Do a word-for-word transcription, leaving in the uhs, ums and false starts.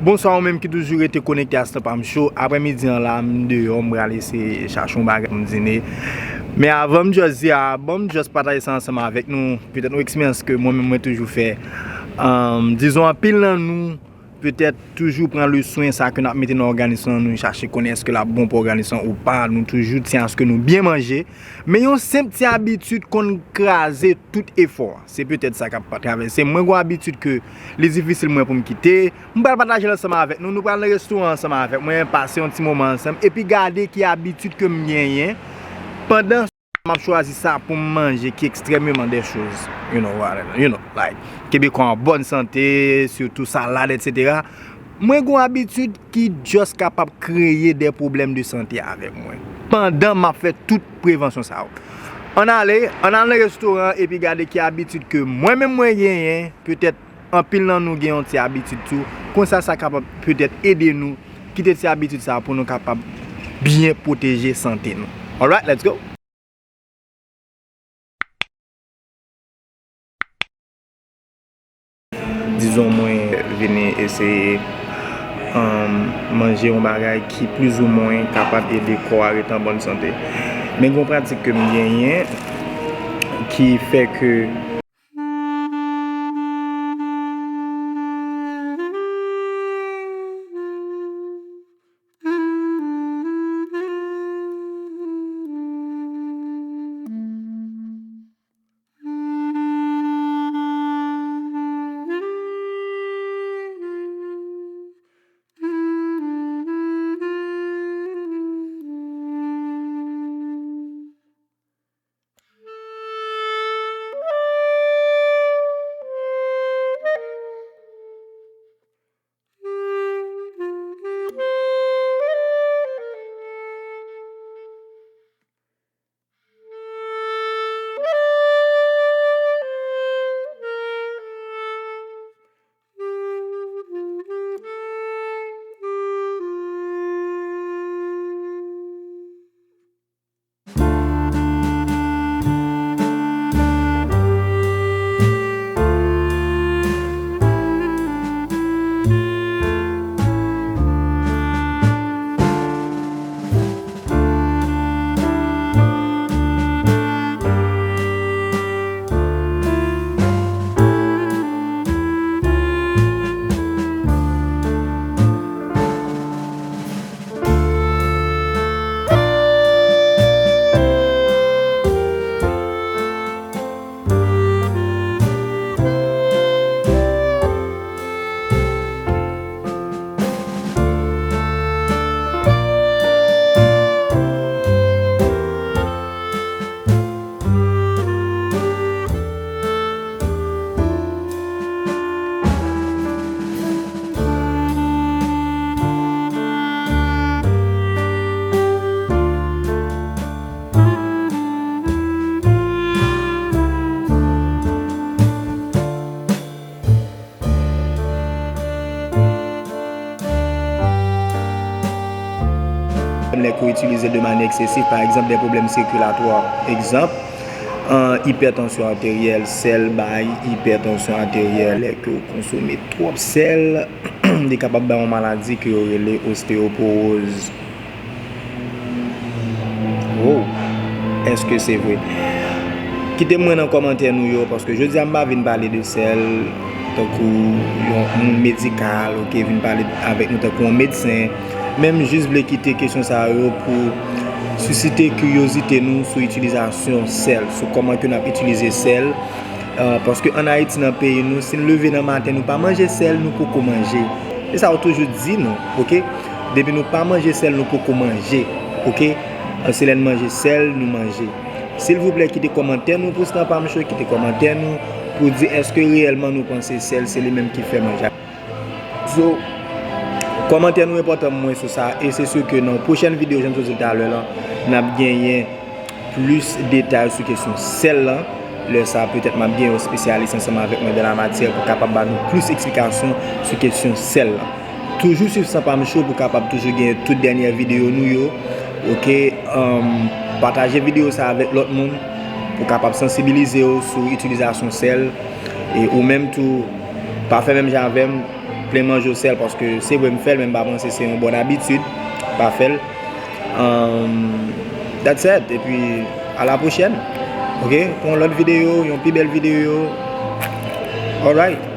Bonswa ou menm ki toujou rete konekte a San Pam Show. Aprè midi an la, m deyò, m prale se chache yon bagay pou m dine. Men avan m just di a, bon, m just pataje sa ansanm avèk nou. Petèt yon eksperyans ke mwen menm mwen toujou fè. Anm, dizon anpil nan nou, petèt toujou pran le swen sa ke n ap mete nan òganis lan, nou chache konnen èske l ap bon pou òganis lan ou pa, nou toujou tyen aske nou byen manje. Men yon senp ti abitid konn kraze tout efò. Se petèt sa k ap travèse mwen. Gon abitid ke li difisil mwen pou m kite. M pral pataje l ansanm avèk nou. Nou pral nan restoran ansanm avèk mwen, pase yon ti moman ansanm, epi gade ki abitid ke m genyen pandan m ap chwazi sa pou m manje, ki ekstrèmeman de choz, you know, what, you know, like, kebekwa an bòn sante, sitou salad, etsetera. Mwen gon abitid ki just kapab kreye de pwoblèm de sante avèk mwen pandan m ap fè tout prevansyon sa yo. Ann ale, ann al nan restoran epi gade ki abitid ke mwen menm mwen genyen. Petèt anpil nan nou gen yon ti abitid tou. Konsa sa kapab petèt ede nou kite ti abitid sa pou nou kapab byen pwoteje sante nou. Alright, let's go! Dizon mwen vini eseye, um, manje yon bagay ki plizoumwen kapab ede kò a ret an bòn sante. Men gon pratik ke m genyen ki fè ke Lè ke w itilize de manyè eksesif, pa egzanp, de pwoblèm sikilatwa. Egzanp, an, ipètansyon ateryèl, sèl bay ipètansyon ateryèl. Lè ke w konsome twòp sèl, li kapab bay yon maladi ke yo rele osteyopowoz. Wow! Èske se vre? Kite m wè nan kòmantè nou yo, paske jodi a m pa vin pale de sèl tankou yon moun medikal, oke, vin pale avèk nou tankou yon medsen. Men m jis vle kite kesyon sa yo pou sisite kiryozite nou sou itilizasyon sèl, sou kòman ke n ap itilize sèl. Ah, paske ann Ayiti, nan peyi nou, si n leve nan maten, nou pa manje sèl, nou poko manje. Se sa yo toujou di nou, oke? Depi nou pa manje sèl, nou poko manje, oke? Ah, se lè n manje sèl, nou manje. Silvouplè, kite kòmantè nou pou San Pam Show, kite kòmantè nou pou di èske reyèlman nou panse sèl se li menm ki fè manje. So, kòmantè nou enpòtan mwen sou sa, e se si ke nan pwochèn videyo, jan m sot di l talè lan, n ap genyen plis detay sou kesyon sèl lan. Lè sa a, petèt m ap gen yon espesyalis ansanm avèk mwen dan la matyè pou kapab ba nou plis eksplikasyon sou kesyon sèl lan. Toujou swiv San Pam Show pou kapab toujou genyen tout dènyè videyo nou yo. Oke, um, pataje videyo sa avèk lòt moun pou kapab sansibilize yo sou itilizasyon sèl. E ou menm tou, pa fè menm jan avè m, vle manje w sèl, paske se vre m fè l, men m pa panse se yon bòn abitid, pa fè l. Um, that's it. Epi, a la pwochèn. Ok? Pou yon lòt videyo, yon pi bèl videyo. Alright.